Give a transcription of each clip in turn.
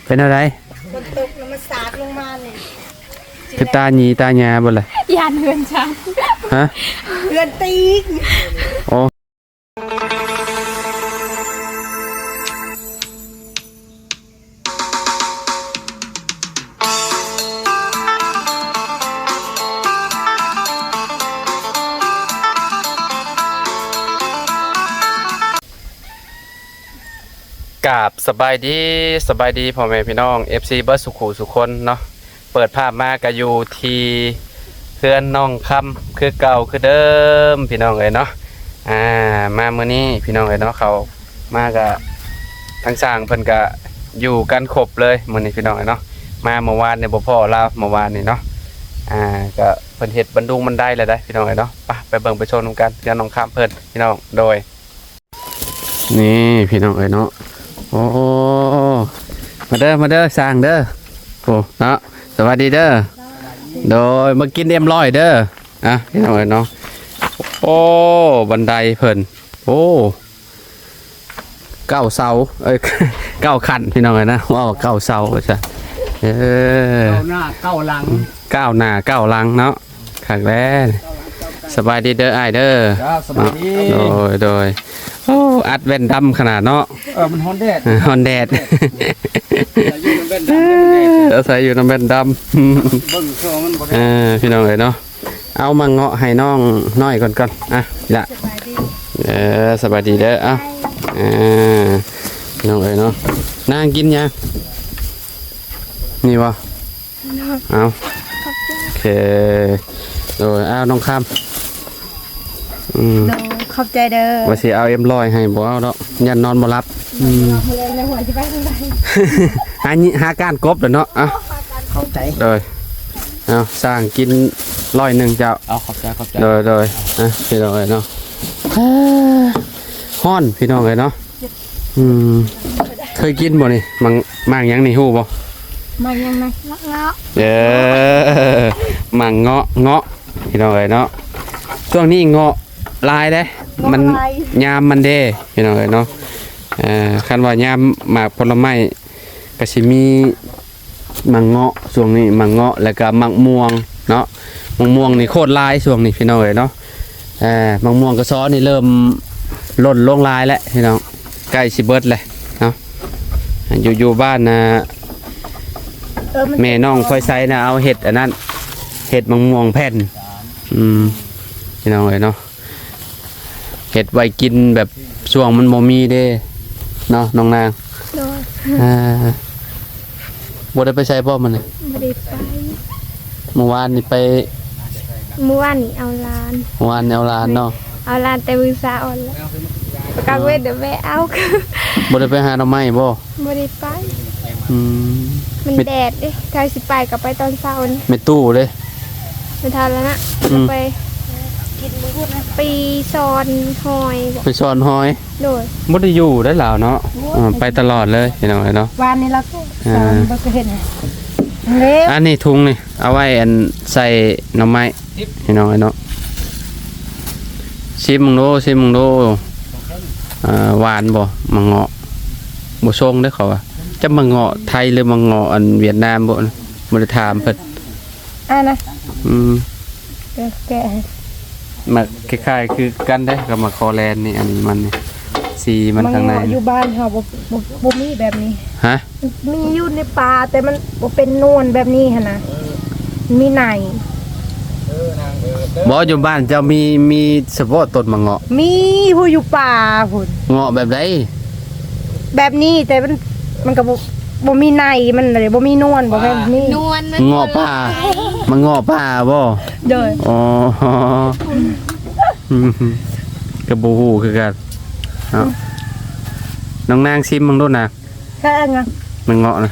ເປັນແນວໃດ? ຝົນຕົກແລ້ວມັນສາດລົງມານີ້ ຄືຕາຫຢີຕາຫຍ້າບໍ່ລະ? ຢ້ານເຮືອນຊັ້ນ. ຮະ? ເຮືອນຕີກ. ໂອ້. ກາບສະບາຍດີ, ສະບາຍດີພໍ່ແມ່ພີ່ນ້ອງ ເອັຟຊີ ເບິດສູ່ຄູ່ສູ່ຄົນເນາະ. ເປີດພາບມາກໍຢູ່ທີ່ເຮືອນນ້ອງຄຳຄືເກົ່າຄືເດີມ ພີ່ນ້ອງເອີຍເນາະ. ອ່າ ມາມື້ນີ້ພີ່ນ້ອງເອີຍເນາະ ເຂົ້າມາກໍທາງຊ່າງເພິ່ນກໍຢູ່ກັນຄົບເລີຍມື້ນີ້ ພີ່ນ້ອງເອີຍເນາະ. ມາເມື່ອວານນີ້ບໍ່ພໍ້ລາວ ເມື່ອວານນີ້ເນາະ. ອ່າ ກໍເພິ່ນເຮັດບັນດຸງບັນໄດແລ້ວໄດ໋ ພີ່ນ້ອງເອີຍເນາະ. ໄປ ໄປເບິ່ງໄປຊົມນຳກັນ ເຮືອນນ້ອງຄຳເພິ່ນ ພີ່ນ້ອງ. ໂດຍ ນີ້ພີ່ນ້ອງເອີຍເນາະ. ໂອ້ ມາເດີ ມາເດີ ຊ່າງເດີ. ໂອ້ ເນາະ ສະບາຍດີເດີ. ໂດຍ ມາກິນເອັມຮ້ອຍເດີ. ອ່ະ ພີ່ນ້ອງເອີຍເນາະ. ໂອ້ ບັນໄດເພິ່ນ ໂອ້ ເກົ້າເສົາ ເອີຍ ເກົ້າຂັ້ນ ພີ່ນ້ອງເອີຍນະ. ເວົ້າເກົ້າເສົາວ່າຊັ້ນ. ເອີ ກ້າວໜ້າກ້າວຫຼັງ ກ້າວໜ້າກ້າວຫຼັງເນາະ. ຄັກແລ້ວ. ສະບາຍດີເດີອ້າຍເດີ. ຈ້າ ສະບາຍດີ. ໂດຍ ໂດຍ. ໂອ້ ອັດແວ່ນດຳຂະໜາດເນາະ. ເອີ ມັນຮ້ອນແດດ ເອີ ຮ້ອນແດດ. ອາໄສຢູ່ນຳແວ່ນດຳ ອາໄສຢູ່ນຳແວ່ນດຳ. ເບິ່ງຊ່ວງມັນບໍ່ໄດ້ ເອີ ພີ່ນ້ອງເອີຍເນາະ. ເອົາໝາກເງາະໃຫ້ນ້ອງນ້ອຍກ່ອນ ກ່ອນ. ອ່ະ ລະ ສະບາຍດີ. ເອີ ສະບາຍດີເດີ. ເອົາ ເອີ ພີ່ນ້ອງເອີຍເນາະ. ນາງກິນຫຍັງ? ນີ້ບໍ່? ເອົາ ຂອບໃຈ ໂອເຄ ໂດຍ. ເອົາ ນ້ອງຄຳ ອືມ ໂດຍ ຂອບໃຈເດີ. ວ່າຊິເອົາເອັມຮ້ອຍໃຫ້ ບໍ່ເອົາດອກ ຢ້ານນອນບໍ່ຫຼັບ. ອືມ ຫາ ຫາກ້ານກົບແລ້ວເນາະ. ອ່ະ ຂອບໃຈ ໂດຍ. ເອົາ ຊ່າງກິນຮ້ອຍໜຶ່ງເຈົ້າ. ເອົາ ຂອບໃຈ ຂອບໃຈ ໂດຍ ໂດຍ. ອ່ະ ພີ່ນ້ອງເອີຍເນາະ ຮ້ອນ ພີ່ນ້ອງເອີຍເນາະ. ອືມ ເຄີຍກິນບໍ່ນີ້? ໝາກ ໝາກຫຍັງນີ້ ຮູ້ບໍ່? ໝາກຫຍັງນະ? ເງາະ. ເອີ ໝາກເງາະ ເງາະ ພີ່ນ້ອງເອີຍເນາະ. ຊ່ວງນີ້ເງາະຫຼາຍເດ້ ເງາະ ມັນຫຼາຍ ຍາມມັນເດ້ ພີ່ນ້ອງເອີຍເນາະ. ເອີ ຄັນວ່າຍາມໝາກຜົນລະໄມ້ ກໍຊິມີໝາກເງາະ ຊ່ວງນີ້ໝາກເງາະ ແລ້ວກໍໝາກມ່ວງເນາະ. ໝາກມ່ວງນີ້ໂຄດຫຼາຍຊ່ວງນີ້ ພີ່ນ້ອງເອີຍເນາະ. ເອີ ໝາກມ່ວງກະຊອນີ້ເລີ່ມຫຼົ່ນລົງຫຼາຍແລ້ວ ພີ່ນ້ອງ ໃກ້ຊິເບິດແລ້ວເນາະ. ຢູ່ ຢູ່ບ້ານນະ ເອີ ມັນ ແມ່ນ້ອງພອຍໄຊນະ ເອົາເຮັດອັນນັ້ນ ເຮັດໝາກມ່ວງແຜ່ນ. ອືມ ພີ່ນ້ອງເອີຍເນາະ. ເຮັດໄວ້ກິນແບບຊ່ວງມັນບໍ່ມີເດ້ເນາະ ນ້ອງນາງ. ໂດຍ. ອ່າ ບໍ່ໄດ້ໄປໃສບໍ່ມື້ນີ້? ບໍ່ໄດ້ໄປ. ມື້ວານນີ້ໄປ ມື້ວານນີ້ເອົາຫຼານ. ມື້ວານນີ້ເອົາຫຼານເນາະ. ເອົາຫຼານແຕ່ມື້ເຊົ້າແລ້ວ ກາງເວັນດຽວແວະເອົາ. ບໍ່ໄດ້ໄປຫາໜໍ່ໄມ້ບໍ່? ບໍ່ໄດ້ໄປ. ອືມ ມັນແດດເດ້ ຖ້າຊິໄປກໍໄປຕອນເຊົ້ານີ້. ແມ່ຕູ້ເດ້? ໄປທານແລ້ວນະ. ອືມ ໄປ ໄປຊ່ອນຫອຍ. ໄປຊ່ອນຫອຍ. ໂດຍ. ບໍ່ໄດ້ຢູ່ໄດ້ລາວເນາະ. ໂອ້ຍ ເອີ ໄປຕະຫຼອດເລີຍ ພີ່ນ້ອງເອີຍເນາະ. ວານນີ້ລາວ ອ່າ ສອນບໍ່ເຄີຍເຫັນເດ້. ອັນນີ້ທຸງນີ້ ເອົາໄວ້ອັນໃສ່ໜໍ່ໄມ້ ພີ່ນ້ອງເອີຍເນາະ. ຊິມເບິ່ງດູ ຊິມເບິ່ງດູ. ອ່າ ຫວານບໍ່ ໝາກເງາະ? ບໍ່ຊົງເດ້ເຂົາວ່າ. ຈະໝາກເງາະໄທ ຫຼື ໝາກເງາະອັນຫວຽດນາມບໍ່? ບໍ່ໄດ້ຖາມເພິ່ນ. ອ່ານະ. ອືມ ແກະ ມັນຄ້າຍໆຄືກັນເດ້ກັບໝາກຄໍແລນນີ້. ອັນນີ້ມັນນີ້ ສີມັນຂ້າງໃນ. ໝາກເງາະຢູ່ບ້ານເຮົາບໍ່ ບໍ່ ບໍ່ມີແບບນີ້. ຮະ? ມີຢູ່ໃນປ່າ ແຕ່ມັນບໍ່ເປັນນວນແບບນີ້ຫັ້ນນະ ມີໃນ. ບໍ່ ຢູ່ບ້ານເຈົ້າມີ ມີສະເພາະຕົ້ນໝາກເງາະ? ມີ ຜູ້ຢູ່ປ່າພຸ້ນ. ເງາະແບບໃດ? ແບບນີ້ ແຕ່ມັນ ມັນກໍບໍ່ ບໍ່ມີໃນ ມັນເລີຍບໍ່ມີນວນ. ບໍ່ແມ່ນນີ້ ນວນມັນ ເງາະປ່າ. ມັນເງາະປ່າບໍ່? ໂດຍ. ອໍ ກໍບໍ່ຮູ້ຄືກັນເນາະ. ນ້ອງນາງຊິມເບິ່ງດູນະ. ແພງອະ ມັນເງາະນະ.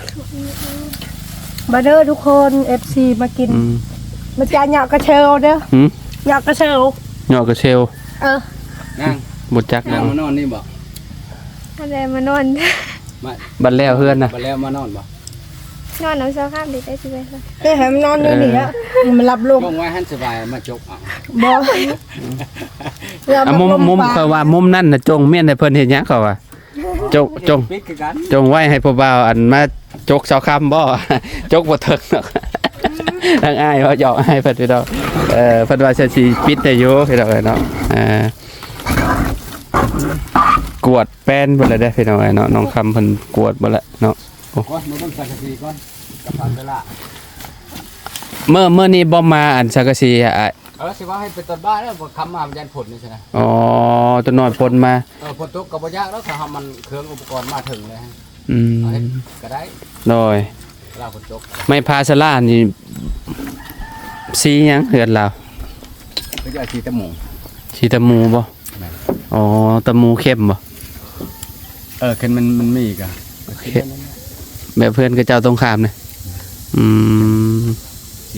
ມາເດີທຸກຄົນ ເອັຟຊີ ມາກິນ. ອືມ ມາຈາເຫຍາະກະເຊວເດີ. ຫືມ ເຫຍາະກະເຊວ. ເຫຍາະກະເຊວ. ເອີ ນາງ ບໍ່ຈັກ. ນາງມານອນນີ້ບໍ່? ອັນໃດມານອນ? ມາ ບັດແລ້ວເຮືອນນະ ບັດແລ້ວມານອນບໍ່? ນອນນຳເຊົາຄ່ຳດີ ໄດ້ຊິໄປ. ເອີ ໃຫ້ມັນນອນຢູ່ນີ້ລະ ເອີ ໃຫ້ມັນຫຼັບລົງ. ຈົ່ງໄວ້ຫັ້ນສະບາຍ ມາຈົກເອົາ. ບໍ່ ເພື່ອ ອ່ະ ມຸມ ມຸມ ຂ້ອຍວ່າມຸມນັ້ນນະ ຈົ່ງ ແມ່ນໃຫ້ເພິ່ນເຮັດຫຍັງ ຂ້ອຍວ່າ. ຈົ່ງ ຈົ່ງ ປິດຄືກັນ ຈົ່ງໄວ້ໃຫ້ຜູ້ບ່າວອັນມາ ຈົກຊາວຄຳບໍ່? ຈົກບໍ່ເຖິງດອກ. ທາງອ້າຍເວົ້າຫຍອກອ້າຍເພິ່ນພີ່ນ້ອງ. ເອີ ເພິ່ນວ່າຊິປິດໃຫ້ຢູ່ພີ່ນ້ອງເອີຍເນາະ. ເອີ ກວດແປ້ນເບິດແລ້ວເດ້ພີ່ນ້ອງເອີຍເນາະ. ນ້ອງຄຳເພິ່ນກວດເບິດແລ້ວເນາະ. ໂອ້ ໂອ້ຍ ມາເບິ່ງສັງກະສີກ່ອນ ຈະຜ່ານເວລາ. ເມື່ອ ເມື່ອນີ້ບໍ່ມາອັນສັງກະສີ ອ້າຍ? ເອີ ຊິວ່າໃຫ້ເປັນຕອນບ່າຍແລ້ວ ບໍ່ຄ່ຳມາມັນຢ້ານຝົນນີ້ຊີ້ນະ. ອໍ ຕອນນ້ອຍຝົນມາ. ເອີ ຝົນຕົກກໍບໍ່ຍາກດອກ ຖ້າເຮົາມັນເຄື່ອງອຸປະກອນມາເຖິງແລ້ວ. ອືມ ເອົາເຮັດກໍໄດ້. ໂດຍ ເວລາຝົນຕົກ. ໄມ້ພາສາລານີ້ ສີຫຍັງເຮືອນລາວ? ກໍຈະເອົາສີຕະໝູ. ສີຕະໝູບໍ່? ແມ່ນ. ອໍ ຕະໝູເຂັ້ມບໍ່? ເອີ ຄັນມັນ ມັນມີກໍ ເອີ ໂອເຄ ແບບເຮືອນຂະເຈົ້າຕົງຂ້າມນະ. ອືມ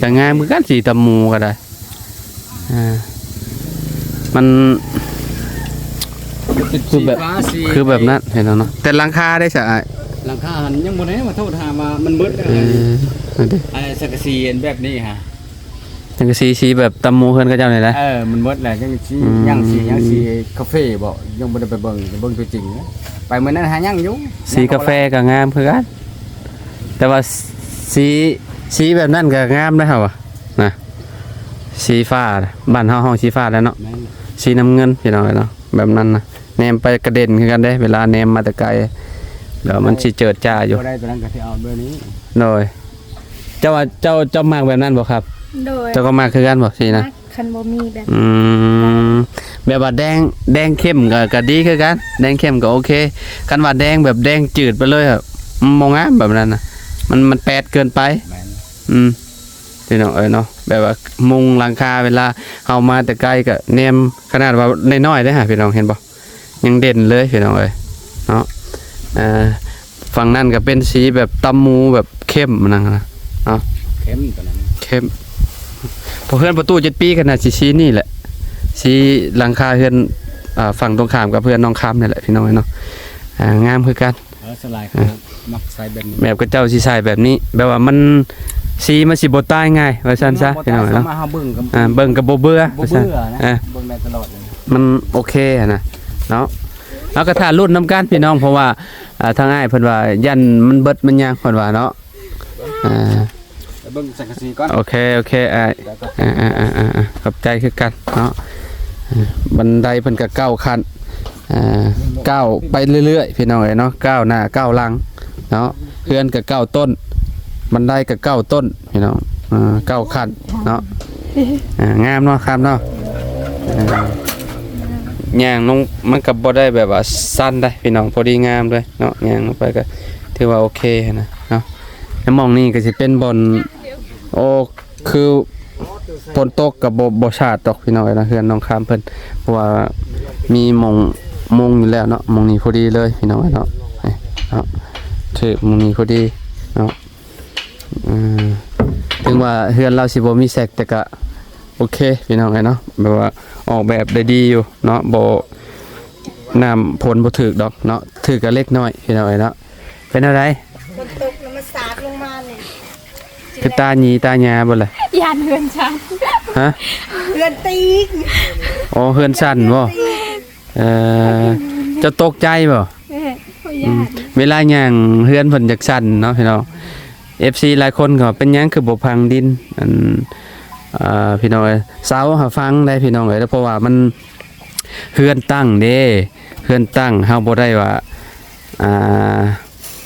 ກໍງາມຄືກັນ ສີຕະໝູກໍໄດ້. ອ່າ ມັນຄືແບບ ສີຟ້າສີ ຄືແບບນັ້ນ ເຫັນແລ້ວເນາະ. ແຕ່ຫຼັງຄາໄດ້ຊະອ້າຍ? ຫຼັງຄາຫັ້ນຍັງບໍ່ໄດ້ມາໂທດຫາວ່າມັນເບິດ. ເອີ ນັ້ນຕິ ອັນສັງກະສີອັນແບບນີ້ຫາ ສັງກະສີ ສີແບບຕຳໝູເຮືອນເຂົາເຈົ້ານີ້ແຫຼະ. ເອີ ມັນໝົດແລ້ວ ຍັງສີ ອືມ ຍັງສີ ຍັງສີກາເຟບໍ່? ຍັງບໍ່ໄດ້ໄປເບິ່ງ ໄປເບິ່ງຕົວຈິງ. ໄປມື້ນັ້ນຫາຍັງຢູ່ ສີກາເຟກໍງາມຄືກັນ ແຕ່ວ່າສີ ສີແບບນັ້ນກໍງາມເດ້ເຮົາວ່ານະ. ສີຟ້າ ບ້ານເຮົາຮ້ອງສີຟ້າແຫຼະເນາະ. ແມ່ນ ສີນ້ຳເງິນ ພີ່ນ້ອງເອີຍເນາະ. ແບບນັ້ນນະ ແນມໄປກະເດັ່ນຄືກັນເດ້ ເວລາແນມມາແຕ່ໄກ ແລ້ວມັນຊິເຈີດຈ້າຢູ່. ບໍ່ໄດ້ ຕົວນັ້ນກໍຊິເອົາແບບນີ້. ໂດຍ ເຈົ້າວ່າເຈົ້າ ເຈົ້າມັກແບບນັ້ນບໍ່ຄັບ? ໂດຍ ເຈົ້າກໍມັກຄືກັນບໍ່ສີນະ? ມັກ ຄັນບໍ່ມີແບບ ອືມ ແບບວ່າແດງ ແດງເຂັ້ມກໍ ກໍດີຄືກັນ ແດງເຂັ້ມກໍໂອເຄ. ຄັນວ່າແດງແບບແດງຈືດໄປເລີຍ ມັນບໍ່ງາມແບບນັ້ນນະ ມັນ ມັນແປດເກີນໄປ. ແມ່ນ ອືມ ພີ່ນ້ອງເອີຍເນາະ ແບບວ່າມຸງຫຼັງຄາ ເວລາເຮົາມາແຕ່ໄກກໍແນມ ຂະໜາດວ່ານ້ອຍໆເດ້ຫາ ພີ່ນ້ອງເຫັນບໍ່? ຍັງເດັ່ນເລີຍພີ່ນ້ອງເອີຍເນາະ. ເອີ ຝັ່ງນັ້ນກໍເປັນສີແບບຕຳໝູແບບເຂັ້ມນັ້ນນະເນາະ. ເຂັ້ມຕົວນັ້ນ ເຂັ້ມ. ເຮືອນປະຕູເຈັດປີກໍໜ້າຊິສີນີ້ແຫຼະ ສີຫຼັງຄາເຮືອນ ອ່າ ຝັ່ງຕົງຂ້າມກັບເຮືອນນ້ອງຄຳນີ້ແຫຼະ ພີ່ນ້ອງເອີຍເນາະ. ອ່າ ງາມຄືກັນ. ເອີ ສ່ວນຫຼາຍເຂົາມັກໃສ່ແບບນີ້ ແບບເຂົາເຈົ້າຊິໃສ່ແບບນີ້ ແບບວ່າມັນ ສີມັນຊິບໍ່ຕາຍງ່າຍວ່າຊັ້ນຊະ ພີ່ນ້ອງເອີຍເນາະ. ເຮົາເບິ່ງກໍ ອ່າ ເບິ່ງກໍບໍ່ເບື່ອ ບໍ່ເບື່ອນະ ອ່າ ເບິ່ງໄດ້ຕະຫຼອດເລີຍ ມັນໂອເຄຫັ້ນນະເນາະ. ເຮົາກໍຖ້າລຸ້ນນຳກັນພີ່ນ້ອງ ເພາະວ່າ ອ່າ ທາງອ້າຍເພິ່ນວ່າຢ້ານມັນເບິດມັນຫຍັງ ເພິ່ນວ່າເນາະ. ອ່າ ໄປເບິ່ງສັງກະສີກ່ອນ. ໂອເຄ ໂອເຄອ້າຍ ໄດ້ ອ່າໆໆໆ ຂອບໃຈຄືກັນເນາະ. ບັນໄດເພິ່ນກໍເກົ້າຂັ້ນ ອ່າ ກ້າວໄປເລື້ອຍໆ ພີ່ນ້ອງເອີຍເນາະ ກ້າວໜ້າກ້າວຫຼັງເນາະ. ເຮືອນກໍເກົ້າຕົ້ນ ບັນໄດກໍເກົ້າຕົ້ນ ພີ່ນ້ອງ ເກົ້າຂັ້ນເນາະ. ອ່າ ງາມເນາະ ງາມເນາະ. ອ່າ ຍ່າງລົງມັນກໍບໍ່ໄດ້ແບບວ່າຊັນໃດ໋ ພີ່ນ້ອງ ພໍດີງາມເລີຍເນາະ. ຍ່າງລົງໄປກໍຖືວ່າໂອເຄຫັ້ນນະເນາະ. ແລະ ໝ່ອງນີ້ກໍຊິເປັນບ່ອນ ໂອ້ ຄືຝົນຕົກກໍບໍ່ ບໍ່ສາດດອກ ພີ່ນ້ອງເອີຍເນາະ ເຮືອນນ້ອງຄຳເພິ່ນ ເພາະວ່າມີມຸງ ມຸງຢູ່ແລ້ວເນາະ. ໝ່ອງນີ້ພໍດີເລີຍ ພີ່ນ້ອງເອີຍເນາະ ເນາະ ຖືກໝ່ອງນີ້ພໍດີເນາະ. ເອີ ເຖິງວ່າເຮືອນລາວຊິບໍ່ມີແຊັກ ແຕ່ກະໂອເຄ ພີ່ນ້ອງເອີຍເນາະ ແບບວ່າອອກແບບໄດ້ດີຢູ່ເນາະ. ບໍ່ ນ້ຳຝົນບໍ່ຖືກດອກເນາະ ຖືກກະເລັກນ້ອຍ ພີ່ນ້ອງເອີຍເນາະ. ເປັນແນວໃດ? ຝົນຕົກນະ ມັນສາດລົງມານີ້ ຄືຕາຫຢີຕາຫຍ້າບໍ່ລະ? ຢ້ານເຮືອນສັ່ນ. ຮະ? ເຮືອນຕີກ. ອໍ ເຮືອນສັ່ນບໍ່? ເອີ ເຈົ້າຕົກໃຈບໍ່? ເອີ ບໍ່ຢ້ານ. ອືມ ເວລາຍ່າງເຮືອນເພິ່ນຢາກສັ່ນເນາະ ພີ່ນ້ອງ. ເອັຟຊີຫຼາຍຄົນກໍເປັນຫຍັງຄືບໍ່ພັງດິນ ອັນ ເອີ ພີ່ນ້ອງເອີຍ ເສົາຫາຝັງໄດ້ ພີ່ນ້ອງເອີຍ ເພາະວ່າມັນ ເຮືອນຕັ້ງເດ້ ເຮືອນຕັ້ງ ເຮົາບໍ່ໄດ້ວ່າ ອ່າ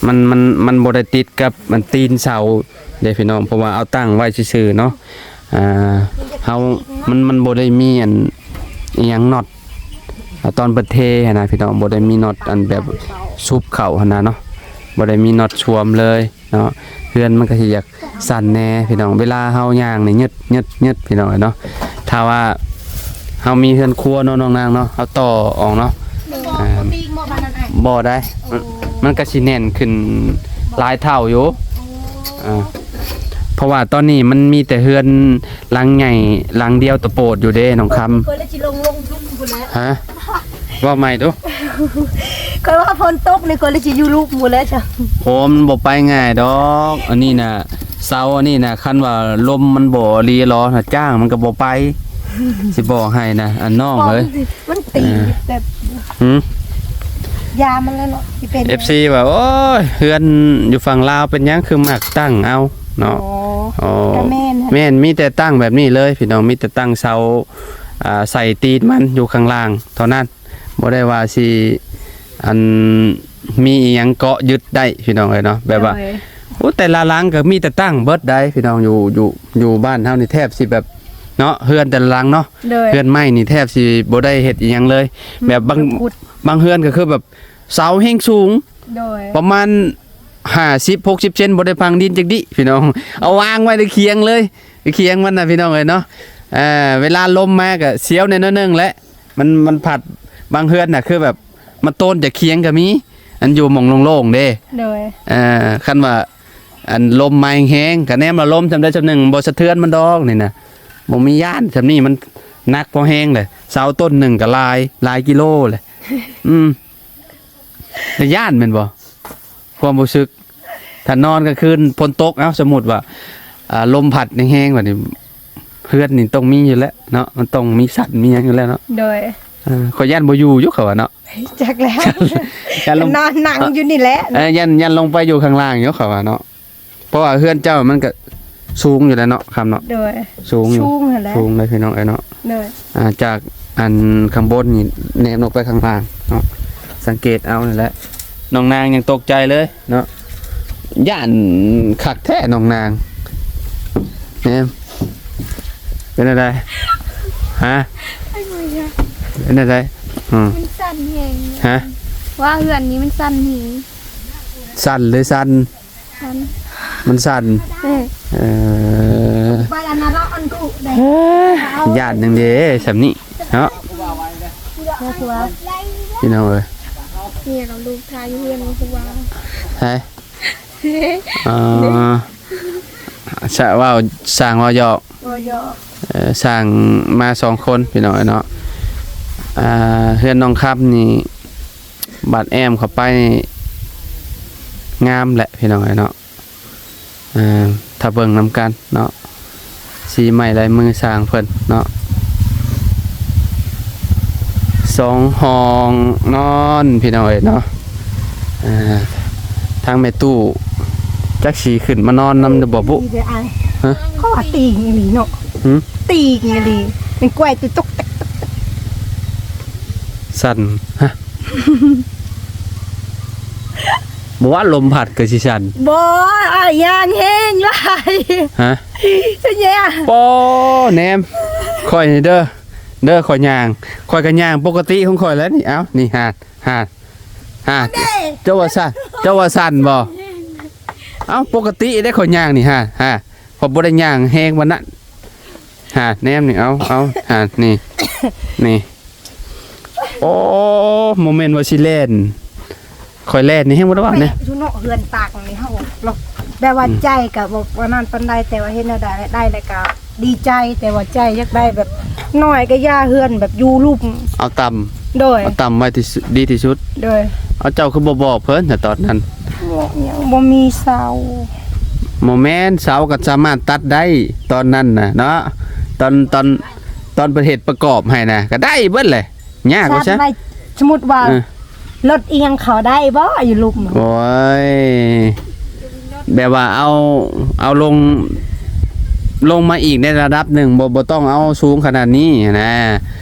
ມັນ ມັນ ມັນບໍ່ໄດ້ຕິດກັບອັນຕີນເສົາເດ້ພີ່ນ້ອງ ເພາະວ່າເອົາຕັ້ງໄວ້ຊື່ໆເນາະ. ອ່າ ເຮົາ ມັນ ມັນບໍ່ໄດ້ມີອັນ ອີ່ຫຍັງ ນັອດ ອ່າ ຕອນເພິ່ນເທຫັ້ນນະພີ່ນ້ອງ ບໍ່ໄດ້ມີນັອດອັນແບບຊຸບເຂົ້າຫັ້ນນະເນາະ ບໍ່ໄດ້ມີນັອດຊວມເລີຍ ເນາະ. ເຮືອນມັນກໍຊິຢາກສັ່ນແດ່ພີ່ນ້ອງ ເວລາເຮົາຍ່າງນີ້ ຍືດໆໆ ພີ່ນ້ອງເອີຍເນາະ. ຖ້າວ່າເຮົາມີເຮືອນຄົວເນາະ ນ້ອງນາງເນາະ ເຮົາຕໍ່ອອກເນາະ ບໍ່ ອ່າ ບໍ່ຕີກບໍ່ບາດນັ້ນອ້າຍ? ບໍ່ໄດ້ ໂອ້ ມັນ ມັນກໍຊິແໜ້ນຂຶ້ນຫຼາຍເທົ່າຢູ່ ໂອ້ ອ່າ ເພາະວ່າຕອນນີ້ມັນມີແຕ່ເຮືອນຫຼັງໃຫຍ່ຫຼັງດຽວຕະໂປດຢູ່ເດ້ ນ້ອງຄຳ. ຂ້ອຍລະຊິລົງ ລົງທຸ່ງພຸ້ນແຫຼະ. ຮະ? ເວົ້າໃໝ່ດູ. ຂ້ອຍວ່າຝົນຕົກນີ້ ຂ້ອຍລະຊິຢູ່ລຸ່ມພຸ້ນແຫຼະຈ້ະ. ໂອ້ ມັນບໍ່ໄປງ່າຍດອກ ອັນນີ້ນະ ເສົາອັນນີ້ນະ ຄັນວ່າລົມມັນບໍ່ລີລໍນະ ຈ້າງມັນກໍບໍ່ໄປ ຊິບອກໃຫ້ນະ ອັນນ້ອງເອີຍ. ມັນຕີ ເອີ ແບບ ຫືມ? ຢາມັນແຫຼະເນາະ ຊິເປັນ ເອັຟຊີ ວ່າ ໂອ້ຍ ເຮືອນຢູ່ຝັ່ງລາວເປັນຫຍັງຄືມັກຕັ້ງເອົາເນາະ. ອໍ ໂອ້ ກໍແມ່ນ ແມ່ນ ມີແຕ່ຕັ້ງແບບນີ້ເລີຍພີ່ນ້ອງ ມີແຕ່ຕັ້ງເສົາ ອ່າ ໃສ່ຕີນມັນຢູ່ຂ້າງລ່າງເທົ່ານັ້ນ ບໍ່ໄດ້ວ່າຊິ ອັນ ມີອີ່ຫຍັງເກາະຍຶດໄດ້ພີ່ນ້ອງເອີຍເນາະ ແບບວ່າ ໂດຍ ໂອ້ ແຕ່ລະຫຼັງກໍມີແຕ່ຕັ້ງເບິດໄດ໋ພີ່ນ້ອງ ຢູ່ ຢູ່ ຢູ່ບ້ານເຮົານີ້ແທບຊິແບບເນາະ ເຮືອນແຕ່ລະຫຼັງເນາະ ໂດຍ ເຮືອນໄມ້ນີ້ແທບຊິບໍ່ໄດ້ເຮັດອີ່ຫຍັງເລີຍ ແບບບາງ ບາງເຮືອນກໍຄືແບບເສົາແຮງສູງ ໂດຍ ປະມານຫ້າສິບ ຫົກສິບເຊັນ ບໍ່ໄດ້ຝັງດິນຈັກດິພີ່ນ້ອງ ເອົາວາງໄວ້ໃນຄຽງເລີຍ ຄຽງມັນນະພີ່ນ້ອງເອີຍເນາະ. ເອີ ເວລາລົມມາກໍສຽວແດ່ໜ້ອຍໜຶ່ງແຫຼະ ມັນ ມັນພັດ ບາງເຮືອນນະຄືແບບ ມັນໂຕນຈາກຄຽງກໍມີ ອັນຢູ່ໝ່ອງໂລ່ງໆເດ້ ໂດຍ ເອີ ຄັນວ່າ ອັນລົມມາແຮງໆ ກະແນມວ່າລົມຊ່ຳໃດຊ່ຳໜຶ່ງ ບໍ່ສະເທືອນມັນດອກນີ້ນະ ບໍ່ມີຢ້ານ ຊ່ຳນີ້ມັນໜັກພໍແຮງເລີຍ ເສົາຕົ້ນໜຶ່ງກະຫຼາຍ ຫຼາຍກິໂລເລີຍ ອືມ ແຕ່ຢ້ານແມ່ນບໍ່? ຄວາມຮູ້ສຶກ ຖ້ານອນກາງຄືນຝົນຕົກ ເອົ້າ ສົມມຸດວ່າ ອ່າ ລົມພັດແຮງໆ ບາດນີ້ ເຮືອນນີ້ຕ້ອງມີຢູ່ແລ້ວເນາະ ມັນຕ້ອງມີສັດມີຫຍັງຢູ່ແລ້ວເນາະ ໂດຍ ເອີ ຂ້ອຍຢ້ານບໍ່ຢູ່ຢູ່ ເຂົາວ່າເນາະ ຈັກແລ້ວ ຢ້ານລົງ ນອນນັ່ງຢູ່ນີ້ແຫຼະ ເອີ ຢ້ານ ຢ້ານລົງໄປຢູ່ຂ້າງລ່າງຢູ່ ເຂົາວ່າເນາະ ເພາະວ່າເຮືອນເຈົ້າມັນກະສູງຢູ່ແລ້ວເນາະ ຄຳເນາະ ໂດຍ ສູງຢູ່ ສູງຫັ້ນແຫຼະ ສູງເລີຍພີ່ນ້ອງເອີຍເນາະ ໂດຍ ອ່າ ຈາກອັນຂ້າງບົນນີ້ແນມລົງໄປຂ້າງລ່າງເນາະ ສັງເກດເອົານີ້ແຫຼະ ນ້ອງນາງຍັງຕົກໃຈເລີຍເນາະ ຢ້ານຄັກແທ້ນ້ອງນາງ ແນມ ເປັນແນວໃດ? ຮະ? ເປັນແນວໃດ? ອືມ ມັນສັ່ນແຮງ ຮະ? ວ່າເຮືອນນີ້ມັນສັ່ນແຮງ ສັ່ນຫຼືສັ່ນ? ມັນສັ່ນ ເອີ ເອີ ຢ້ານຫຍັງເດ້ຊ່ຳນີ້ເນາະ ພີ່ນ້ອງເອີຍ ເມຍກັບລູກຖ່າຍຢູ່ເຮືອນ ໃສ? ເອີ ສະ ເວົ້າ ຊ່າງເວົ້າຫຍອກ ເອີ ຊ່າງມາສອງຄົນ ພີ່ນ້ອງເອີຍເນາະ ອ່າ ເຮືອນນ້ອງຄຳນີ້ ບາດແອ້ມເຂົ້າໄປນີ້ ງາມແຫຼະ ພີ່ນ້ອງເອີຍເນາະ ອ່າ ຖ້າເບິ່ງນຳກັນເນາະ ສີໄມ້ລາຍມືຊ່າງເພິ່ນເນາະ ສອງຫ້ອງນອນ ພີ່ນ້ອງເອີຍເນາະ ອ່າ ທາງແມ່ຕູ້ ຈັກຊິຂຶ້ນມານອນນຳຫຼືບໍ່ບຸ? ດີເດ້ອ້າຍ ຮະ? ເຂົາວ່າຕີງອີ່ຫຼີເນາະ ຫື? ຕີງອີ່ຫຼີ ເປັນກ້ວຍຕຸກໆ ສັ່ນ ຮະ? ບໍ່ວ່າລົມພັດກໍຊິສັ່ນ ບໍ່ ອ້າຍ ຢ້ານແຮງຫຼາຍ ຮະ? ເປັນຫຍັງ? ໂອ້ ແນມ ຂ້ອຍນີ້ເດີ ເດີ ຂ້ອຍຍ່າງ ຂ້ອຍກໍຍ່າງປົກກະຕິຂອງຂ້ອຍແຫຼະນີ້ ເອົ້າ ນີ້ ຫາ ຫາ ຫາ ເຈົ້າວ່າສັ່ນ ເຈົ້າວ່າສັ່ນບໍ່? ເອົ້າ ປົກກະຕິເດ້ຂ້ອຍຍ່າງນີ້ ຫາ ຫາ ຂ້ອຍບໍ່ໄດ້ຍ່າງແຮງປານນັ້ນ ຫາ ແນມນີ້ ເອົາ ເອົາ ຫາ ນີ້ ນີ້ ໂອ້ ບໍ່ແມ່ນວ່າຊິແລ່ນ ຂ້ອຍແລ່ນນີ້ແຮງບໍ່ໄດ້ວ່າແນ ຢູ່ເນາະ ເຮືອນຕ່າງນີ້ເຮົາ ແບບວ່າ ອືມ ໃຈກໍບໍ່ ບໍ່ນັ້ນປານໃດ ແຕ່ວ່າເຮັດແນວໃດໄດ້ ແລ້ວກໍດີໃຈ ແຕ່ວ່າໃຈຢາກໄດ້ແບບ ນ້ອຍກໍຢ່າ ເຮືອນແບບຢູ່ລຸ່ມ ເອົາຕ່ຳ ໂດຍ ເອົາຕ່ຳໄວ້ທີ່ສຸດ ດີທີ່ສຸດ ໂດຍ ເອົາ ເຈົ້າຄືບໍ່ບອກເພິ່ນນະຕອນນັ້ນ? ບໍ່ ຍັງບໍ່ມີເສົາ ບໍ່ແມ່ນ ເສົາກໍສາມາດຕັດໄດ້ຕອນນັ້ນນະເນາະ ຕອນ ຕອນ ຕອນເພິ່ນເຮັດປະກອບໃຫ້ນະ ກໍໄດ້ເບິດແຫຼະ ຍາກວ່າຊະ ສຳມຸດວ່າ ເອີ ລົດອີ່ຫຍັງເຂົ້າໄດ້ບໍ່ຢູ່ລຸ່ມ? ໂອ້ຍ ແບບວ່າເອົາ ເອົາລົງ ລົງມາອີກໃນລະດັບໜຶ່ງ ບໍ່ ບໍ່ຕ້ອງເອົາສູງຂະໜາດນີ້ຫັ້ນນະ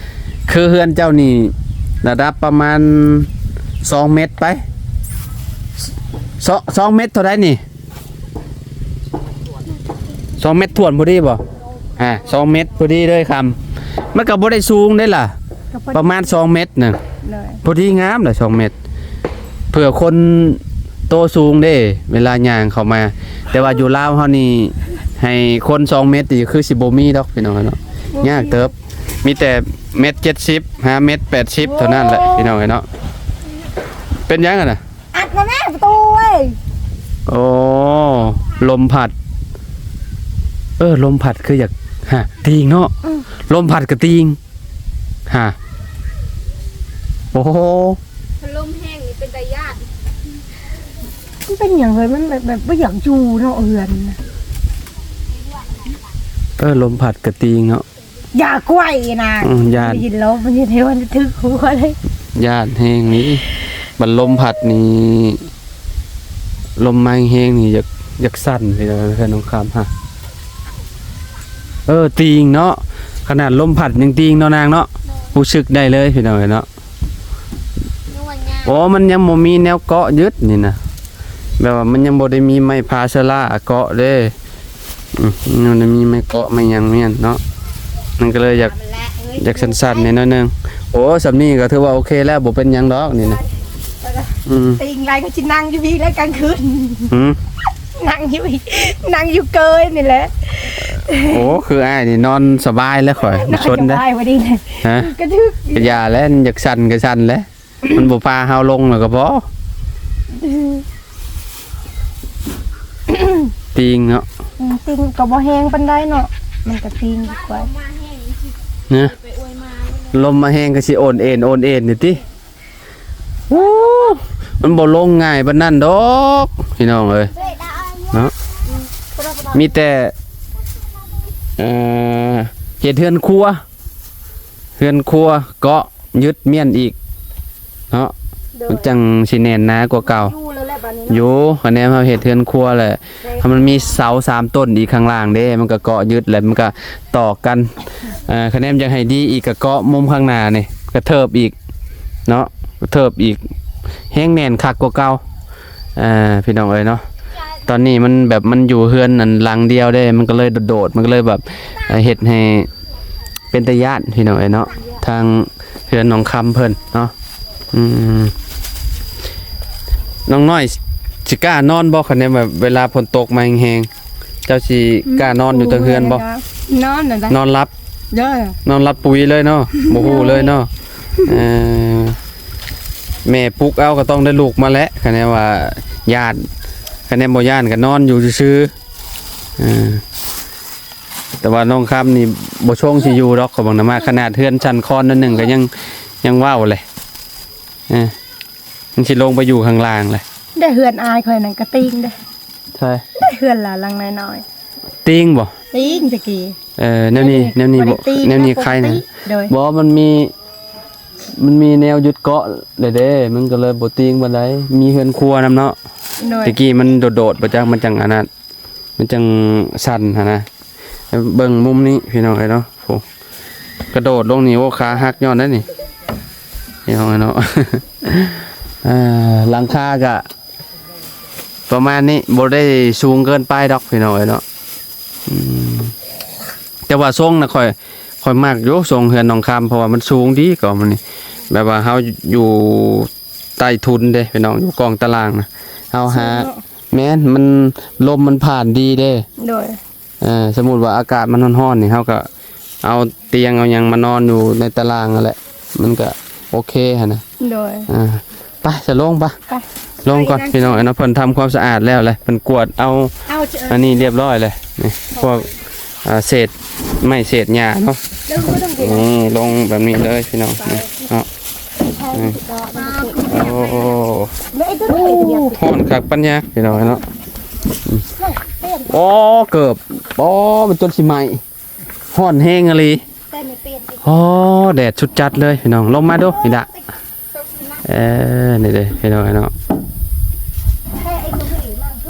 ຄືເຮືອນເຈົ້ານີ້ລະດັບປະມານສອງເມັດໄປ ສອງ ສອງເມັດເທົ່າໃດນີ້? ສອງເມັດຖ້ວນພໍດີບໍ່? ອ່າ ສອງເມັດພໍດີເລີຍຄຳ ມັນກໍບໍ່ໄດ້ສູງເດ້ລະ ກໍພໍດີ ປະມານສອງເມັດນະ ໂດຍ ພໍດີງາມລະ ສອງເມັດ ເພື່ອຄົນໂຕສູງເດ້ ເວລາຍ່າງເຂົ້າມາ ແຕ່ວ່າຢູ່ລາວເຮົານີ້ ໃຫ້ຄົນສອງເມັດນີ້ຄືຊິບໍ່ມີດອກ ພີ່ນ້ອງເນາະ ບໍ່ມີ ຍາກເຕີບ ມີແຕ່ເມັດເຈັດສິບ ຫາເມັດແປດສິບເທົ່ານັ້ນແຫຼະ ໂອ້ ພີ່ນ້ອງເນາະ ເປັນຫຍັງຫັ້ນນະ? ອັດມາແມ່ປະຕູເວີຍ ໂອ້ ລົມພັດ ເອີ ລົມພັດຄືຢາກ ຫາ ຕີງເນາະ ອືມ ລົມພັດກະຕີງ ຫາ ໂອ້ໂຫ ພັດລົມແຮງນີ້ເປັນຕາຢ້ານ ມັນເປັນຫຍັງເວີຍ ມັນແບບ ແບບບໍ່ຢາກຢູ່ເນາະ ເຮືອນ ເອີ ລົມພັດກະຕີງເນາະ ຢ່າກ້ວຍນະ ອືມ ຢ້ານ ໄດ້ຍິນແລ້ວ ມັນເຮັດໃຫ້ມັນຖືກຫົວເລີຍ ຢ້ານແຮງນີ້ ບັດລົມພັດນີ້ ລົມມາແຮງໆນີ້ ຢາກ ຢາກສັ່ນເລີຍເຮືອນນ້ອງຄຳຮະ. ເອີ ຕີງເນາະ ຂະໜາດລົມພັດຍັງຕີງເນາະນາງເນາະ. ຮູ້ສຶກໄດ້ເລີຍພີ່ນ້ອງເອີຍເນາະ. ໂອ້ ມັນຍັງບໍ່ມີແນວເກາະຍຶດນີ້ນະ ແບບວ່າມັນຍັງບໍ່ໄດ້ມີໄມ້ພາສະລາເກາະເດ້. ອືມ ມັນໄດ້ມີໄມ້ເກາະໄມ້ຫຍັງແມ່ນເນາະ ມັນກໍເລີຍຢາກ ຢາກສັ່ນໆແດ່ໜ້ອຍໜຶ່ງ. ໂອ້ ສ່ຳນີ້ກໍຖືວ່າໂອເຄແລ້ວ ບໍ່ເປັນຫຍັງດອກນີ້ນະ. ອືມ ຕີງໄລກໍຊິນັ່ງຢູ່ພີ້ແລ້ວກາງຄືນ. ຫືມ? ນັ່ງຢູ່ ນັ່ງຢູ່ເກີຍນີ້ແຫຼະ. ໂອ້ ຄືອ້າຍນີ້ນອນສະບາຍແລ້ວ ຂ້ອຍຊົນເດ້. ສະບາຍບໍ່ດີນະ. ຮະ? ກະຖືກ ກະຢ່າແຫຼະ ຢາກສັ່ນກໍສັ່ນແຫຼະ. ມັນບໍ່ພາເຮົາລົງແລ້ວກໍພໍ. ຕີງເນາະ. ອືມ ຕີງກໍບໍ່ແຮງປານໃດເນາະ ມັນກໍຕີງດີກວ່ານະ. ລົມມາແຮງກໍຊິໂອນເອນ ໂອນເອນນີ້ຕິ. ໂອ້ ມັນບໍ່ລົງງ່າຍປານນັ້ນດອກພີ່ນ້ອງເອີຍເນາະ. ມີແຕ່ ເອີ ເຮັດເຮືອນຄົວ ເຮືອນຄົວເກາະຍຶດມ້ຽນອີກເນາະ. ໂດຍ ມັນຈັ່ງຊິແໜ້ນໜາກວ່າເກົ່າ. ຢູ່ແລ້ວແຫຼະບາດນີ້ເນາະ. ຢູ່ ຄະແນນເຮົາເຮັດເຮືອນຄົວແຫຼະ ໃຫ້ມັນມີເສົາສາມຕົ້ນອີກຂ້າງລ່າງເດ້ ມັນກໍເກາະຍຶດແຫຼະ ມັນກໍຕອກກັນ. ເອີ ຄະແນນຢາກໃຫ້ດີອີກ ກໍເກາະມຸມຂ້າງໜ້ານີ້ ກະເທີບອີກເນາະ ກະເທີບອີກ ແຮງແໜ້ນຄັກກວ່າເກົ່າ. ເອີ ພີ່ນ້ອງເອີຍເນາະ ຕອນນີ້ມັນແບບ ມັນຢູ່ເຮືອນອັນຫຼັງດຽວເດ້ ມັນກໍເລີຍໂດດໆ ມັນກໍເລີຍແບບ ເຮັດໃຫ້ເປັນຕາຢ້ານພີ່ນ້ອງເອີຍເນາະ ທາງເຮືອນນ້ອງຄຳເພິ່ນເນາະ. ອືມ ນ້ອງນ້ອຍຊິກ້ານອນບໍ່ ຄັນແມ່ນແບບເວລາຝົນຕົກມາແຮງໆ ເຈົ້າຊິກ້ານອນຢູ່ເທິງເຮືອນບໍ່? ນອນນະ ນອນຫຼັບ. ເດີ ນອນຫຼັບປຸຍເລີຍເນາະ ບໍ່ຮູ້ເລີຍເນາະ. ເອີ ແມ່ປຸກເອົາກໍຕ້ອງໄດ້ລຸກມາແຫຼະ ຄັນແມ່ນວ່າຢ້ານ ຄັນແມ່ນບໍ່ຢ້ານກໍນອນຢູ່ຊື່ໆ. ເອີ ແຕ່ວ່ານ້ອງຄຳນີ້ບໍ່ຊົງຊິຢູ່ດອກ ເຂົາເບິ່ງນະ ມາຂະໜາດເຮືອນຊັ້ນຄອນໜ້ອຍໜຶ່ງກໍຍັງ ຍັງເວົ້າເລີຍ. ເອີ ມັນຊິລົງໄປຢູ່ຂ້າງລ່າງແຫຼະ. ໄດ້ເຮືອນອ້າຍຂ້ອຍນັ້ນກະຕີງເດ້. ໃຊ່ ໄດ້ເຮືອນລະຫຼັງນ້ອຍໆ. ຕີງບໍ່? ຕີງແຕ່ກີ້. ເອີ ແນວນີ້ ແນວນີ້ບໍ່ ແນວນີ້ບໍ່ໄດ້ຕີງ ແນວນີ້ໄຄນະ. ໂດຍ ບໍ່ ມັນມີ ມັນມີແນວຍຶດເກາະແລ້ວເດ້ ມັນກໍເລີຍບໍ່ຕີງປານໃດ ມີເຮືອນຄົວນຳເນາະ. ໂດຍ ແຕ່ກີ້ມັນໂດດໆ ບໍ່ຈັກ ມັນຈັ່ງອັນນັ້ນ ມັນຈັ່ງສັ່ນຫັ້ນນະ. ເບິ່ງມຸມນີ້ພີ່ນ້ອງເອີຍເນາະ ໂອ້ ກະໂດດລົງນີ້ ໂອ້ ຂາຫັກຍ້ອນນັ້ນນີ້ ພີ່ນ້ອງເອີຍເນາະ. ເອີ ຫຼັງຄາກະ ປະມານນີ້ ບໍ່ໄດ້ສູງເກີນໄປດອກພີ່ນ້ອງເອີຍເນາະ. ອືມ ແຕ່ວ່າຊົງນະ ຂ້ອຍ ຂ້ອຍມັກຢູ່ຊົງເຮືອນນ້ອງຄຳ ເພາະວ່າມັນສູງດີ ກໍມັນນີ້ ແບບວ່າເຮົາຢູ່ໃຕ້ທຸນເດ້ພີ່ນ້ອງ ຢູ່ກ້ອງຕາລ່າງນະ ເຮົາຫາ ສູງເນາະ. ແມ່ນ ມັນ ລົມມັນຜ່ານດີເດ້. ໂດຍ ເອີ ສົມມຸດວ່າອາກາດມັນຮ້ອນໆນີ້ ເຮົາກໍເອົາຕຽງເອົາຫຍັງມານອນຢູ່ໃນຕາລ່າງຫັ້ນແຫຼະ ມັນກໍໂອເຄຫັ້ນນະ. ໂດຍ ອ່າ ໄປ ສະ ລົງໄປ ໄປ ລົງກ່ອນ ໄປ ພີ່ນ້ອງເອີຍເນາະ. ເພິ່ນທຳຄວາມສະອາດແລ້ວແຫຼະ ເພິ່ນກວາດເອົາ ເອົາ ອັນນີ້ລຽບຮ້ອຍແລ້ວ ນີ້ ພວກ ອ່າ ເສດໄມ້ເສດຫຍ້າເນາະ. ນີ້ລົງແບບນີ້ເລີຍພີ່ນ້ອງ ນີ້ເນາະ. ອືມ ໂອ້ ຮ້ອນຄັກປັນຍາພີ່ນ້ອງເນາະ. ອືມ ໂອ້ ເກີບ ໂອ້ ມັນຈົນຊິໄໝ້ ຮ້ອນແຮງອີ່ຫຼີ. ໂອ້ ແດດສຸດຈັດເລີຍພີ່ນ້ອງ ລົງມາດູ ນີ້ດະ. ເອີ ນີ້ເດ້ພີ່ນ້ອງເນາະ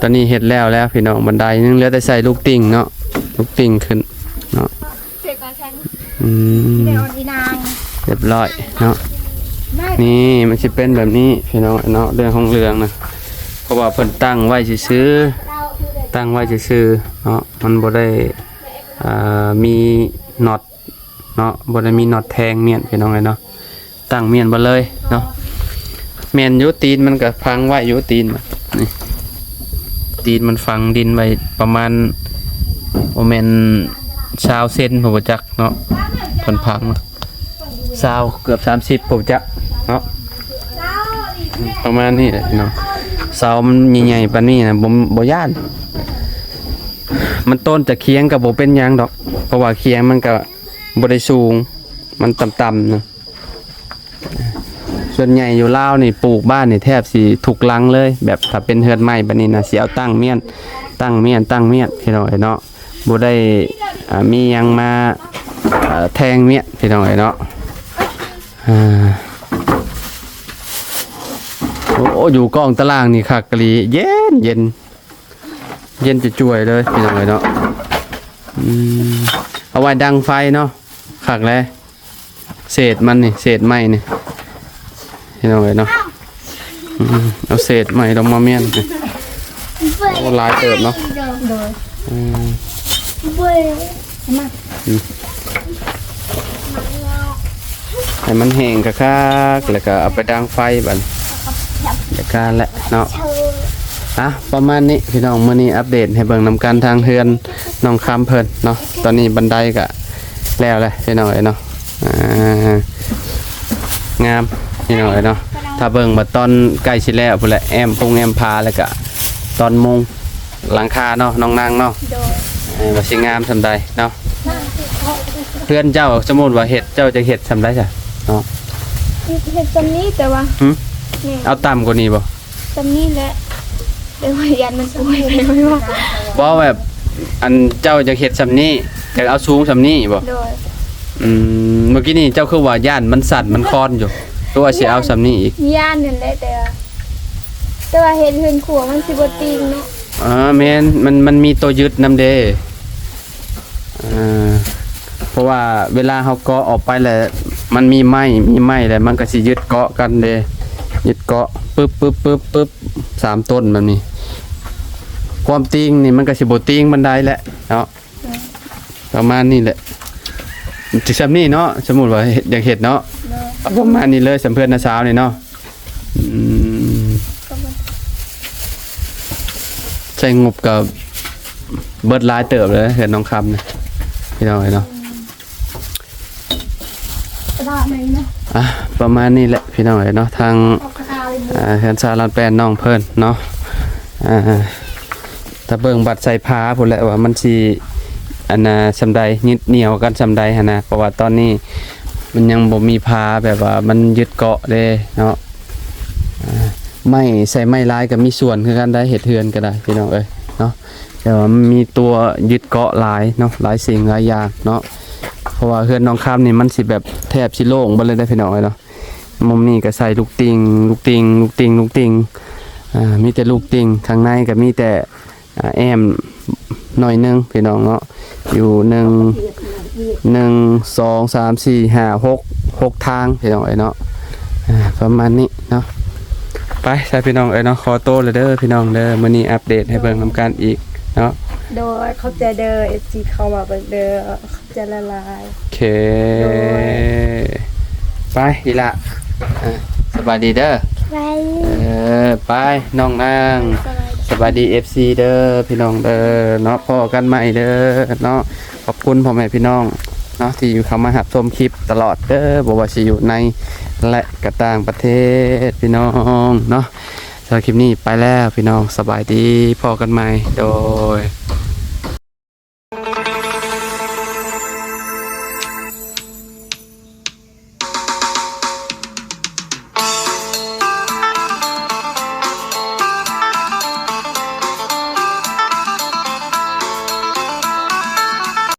ຕອນນີ້ເຮັດແລ້ວແລ້ວພີ່ນ້ອງ ບັນໄດຍັງເຫຼືອແຕ່ໃສ່ລູກຕິ່ງເນາະ ລູກຕິ່ງຂຶ້ນເນາະ. ອືມ ຮຽບຮ້ອຍເນາະ. ນີ້ມັນຊິເປັນແບບນີ້ພີ່ນ້ອງເນາະ ເລື່ອງຂອງເລື່ອງນະ ເພາະວ່າເພິ່ນຕັ້ງໄວ້ຊື່ໆ ຕັ້ງໄວ້ຊື່ໆເນາະ ມັນບໍ່ໄດ້ ອ່າ ມີນັອດເນາະ ບໍ່ໄດ້ມີນັອດແທງມ້ຽນພີ່ນ້ອງເອີຍເນາະ. ຕັ້ງມ້ຽນເບິດເລີຍເນາະ. ແມ່ນຢູ່ ຕີນມັນກະຝັງໄວ້ຢູ່ ຕີນມັນນີ້ ຕີນມັນຝັງດິນໄວ້ປະມານ ບໍ່ແມ່ນຊາວເຊັນ ບໍ່ຈັກເນາະ ເພິ່ນຝັງເນາະ ຊາວ ເກືອບສາມສິບ ບໍ່ຈັກເນາະ ປະມານນີ້ແຫຼະເນາະ. ເສົາມັນໃຫຍ່ໆປານນີ້ນະ ບໍ່ ບໍ່ຢ້ານ ມັນຕົ້ນຈະຄຽງກະບໍ່ເປັນຫຍັງດອກ ເພາະວ່າຄຽງມັນກະບໍ່ໄດ້ສູງ ມັນຕ່ຳໆນະ. ສ່ວນໃຫຍ່ຢູ່ລາວນີ້ ປູກບ້ານນີ້ແທບຊິທຸກຫຼັງເລີຍ ແບບຖ້າເປັນເຮືອນໃໝ່ບາດນີ້ນະ ຊິເອົາຕັ້ງມ້ຽນ ຕັ້ງມ້ຽນ ຕັ້ງມ້ຽນ ພີ່ນ້ອງເອີຍເນາະ. ບໍ່ໄດ້ ອ່າ ມີຫຍັງມາ ເອີ ແທງມ້ຽນ ພີ່ນ້ອງເອີຍເນາະ. ອ່າ ໂອ້ ຢູ່ກ້ອງຕາລ່າງນີ້ຄັກອີ່ຫຼີ ເຢັນໆ ເຢັນຈະຈ່ວຍເລີຍ ພີ່ນ້ອງເອີຍເນາະ. ອືມ ເອົາໄວ້ດັງໄຟເນາະ ຄັກແຫຼະ. ເສດມັນນີ້ ເສດໄມ້ນີ້ ພີ່ນ້ອງເອີຍເນາະ. ອືມ ເອົາເສດໄມ້ລົງມາມ້ຽນນີ້. ໂອ້ ຫຼາຍເຕີບເນາະ. ໂດຍ ອືມ ມາ ອືມ ໃຫ້ມັນແຫ້ງຄັກໆ ແລ້ວກໍເອົາໄປດັງໄຟບັດນີ້ ແລ້ວກໍແຫຼະເນາະ. ອ່ະ ປະມານນີ້ພີ່ນ້ອງ ມື້ນີ້ອັບເດດໃຫ້ເບິ່ງນຳກັນທາງເຮືອນນ້ອງຄຳເພິ່ນເນາະ. ຕອນນີ້ບັນໄດກໍແລ້ວແຫຼະ ພີ່ນ້ອງເອີຍເນາະ. ອ່າ ງາມ ພີ່ນ້ອງເອີຍເນາະ. ຖ້າເບິ່ງບັດຕອນໃກ້ຊິແລ້ວພຸ້ນແຫຼະ ແອ້ມປຸງແອ້ມຜາ ແລ້ວກະຕອນມຸງຫຼັງຄາເນາະ ນ້ອງນາງເນາະ. ໂດຍ ເອີ ວ່າຊິງາມສ່ຳໃດເນາະ. ເຮືອນເຈົ້າ ສົມມຸດວ່າເຮັດ ເຈົ້າຈະເຮັດສ່ຳໃດຊະເນາະ? ເຮັດສ່ຳນີ້ ແຕ່ວ່າ ຫຶ? ນີ້ ເອົາຕ່ຳກວ່ານີ້ບໍ່? ສ່ຳນີ້ແຫຼະ ແຕ່ວ່າຢ້ານມັນປ່ວຍໄປ ບໍ່ ແບບ ອັນເຈົ້າຢາກເຮັດສ່ຳນີ້ ຢາກເອົາສູງສ່ຳນີ້ບໍ່? ໂດຍ ອືມ ເມື່ອກີ້ນີ້ເຈົ້າຄືວ່າຢ້ານມັນສັ່ນມັນຄອນຢູ່ ຄືວ່າຊິເອົາສ່ຳນີ້ອີກ? ຢ້ານນັ້ນແຫຼະ ແຕ່ວ່າ ແຕ່ວ່າເຮັດເຮືອນຄົວມັນຊິບໍ່ຕິງເນາະ. ອ່າ ແມ່ນ ມັນ ມັນມີໂຕຍຶດນຳເດ້. ອ່າ ເພາະວ່າເວລາເຮົາເກາະອອກໄປແລ້ວ ມັນມີໄມ້ ມີໄມ້ແລ້ວ ມັນກໍຊິຍຶດເກາະກັນເດ້ ຍຶດເກາະ ປຶບ ປຶບ ປຶບ ປຶບ ສາມຕົ້ນແບບນີ້. ຄວາມຕິງນີ້ມັນກໍຊິບໍ່ຕິງປານໃດແຫຼະເນາະ ປະມານນີ້ແຫຼະ. ຊິສ່ຳນີ້ເນາະ ສົມມຸດວ່າຢາກເຮັດເນາະ ເອົາປະມານນີ້ເລີຍ ສຳເພື່ອນນ້າສາວນີ້ເນາະ. ອືມ ໃຊ້ງົບກໍເບິດຫຼາຍເຕີບເລີຍ ເຮືອນນ້ອງຄຳນີ້ ພີ່ນ້ອງເອີຍເນາະ. ອືມ ກະດາດໃໝ່ເນາະ. ອ່ະ ປະມານນີ້ແຫຼະ ພີ່ນ້ອງເອີຍເນາະ ທາງ ອອກກະດາດເລີຍ ອ່າ ເຮືອນຊານລານແປນນ້ອງເພິ່ນເນາະ. ອ່າ ຖ້າເບິ່ງບັດໃສ່ຝາພຸ້ນແຫຼະ ວ່າມັນຊິ ອັນນ່າ ສ່ຳໃດ ຍຶດໜຽວກັນສ່ຳໃດຫັ້ນນະ ເພາະວ່າຕອນນີ້ມັນຍັງບໍ່ມີຝາ ແບບວ່າມັນຍຶດເກາະເດ້ເນາະ. ອ່າ ໄມ້ ໃຊ້ໄມ້ຫຼາຍກໍມີສ່ວນຄືກັນໄດ໋ ເຮັດເຮືອນກໍໄດ້ ພີ່ນ້ອງເອີຍເນາະ. ແຕ່ວ່າມັນມີຕົວຍຶດເກາະຫຼາຍເນາະ ຫຼາຍສິ່ງຫຼາຍຢ່າງເນາະ. ເພາະວ່າເຮືອນນ້ອງຄຳນີ້ມັນຊິແບບແທບຊິໂລ່ງເບິດເລີຍເດ້ ພີ່ນ້ອງເອີຍເນາະ. ມຸມນີ້ກໍໃສ່ລູກຕິ່ງ ລູກຕິ່ງ ລູກຕິ່ງ ລູກຕິ່ງ ອ່າ ມີແຕ່ລູກຕິ່ງ. ຂ້າງໃນກໍມີແຕ່ ອ່າ ແອ້ມໜ້ອຍໜຶ່ງ ພີ່ນ້ອງເນາະ. ຢູ່ ໜຶ່ງ ໜຶ່ງ ສອງ ສາມ ສີ່ ຫ້າ ຫົກ ຫົກທາງ ພີ່ນ້ອງເອີຍເນາະ. ອ່າ ປະມານນີ້ເນາະ. ໄປຊະ ພີ່ນ້ອງເອີຍເນາະ ຂໍໂຕແລ້ວເດີ ພີ່ນ້ອງເດີ. ມື້ນີ້ອັບເດດໃຫ້ເບິ່ງນຳກັນອີກເນາະ. ໂດຍ ຂອບໃຈເດີ ເອັຟຊີ ເຂົ້າມາເບິ່ງເດີ ຂອບໃຈຫຼາຍໆ. ໂອເຄ ໂດຍ ໄປອີ່ຫຼ້າ ອ່າ ສະບາຍດີເດີ. ໄປ ເອີ ໄປ ນ້ອງນາງ. ສະບາຍດີ ສະບາຍດີ ເອັຟຊີ ເດີ ພີ່ນ້ອງເດີເນາະ. ພໍ້ກັນໃໝ່ເດີເນາະ. ຂອບຄຸນພໍ່ແມ່ພີ່ນ້ອງເນາະ ທີ່ເຂົ້າມາຮັບຊົມຄລິບຕະຫຼອດເດີ ບໍ່ວ່າຊິຢູ່ໃນ ແລະ ກະຕ່າງປະເທດ ພີ່ນ້ອງເນາະ. ສຳລັບຄລິບນີ້ໄປແລ້ວ ພີ່ນ້ອງ ສະບາຍດີ ພໍ້ກັນໃໝ່ ໂດຍ.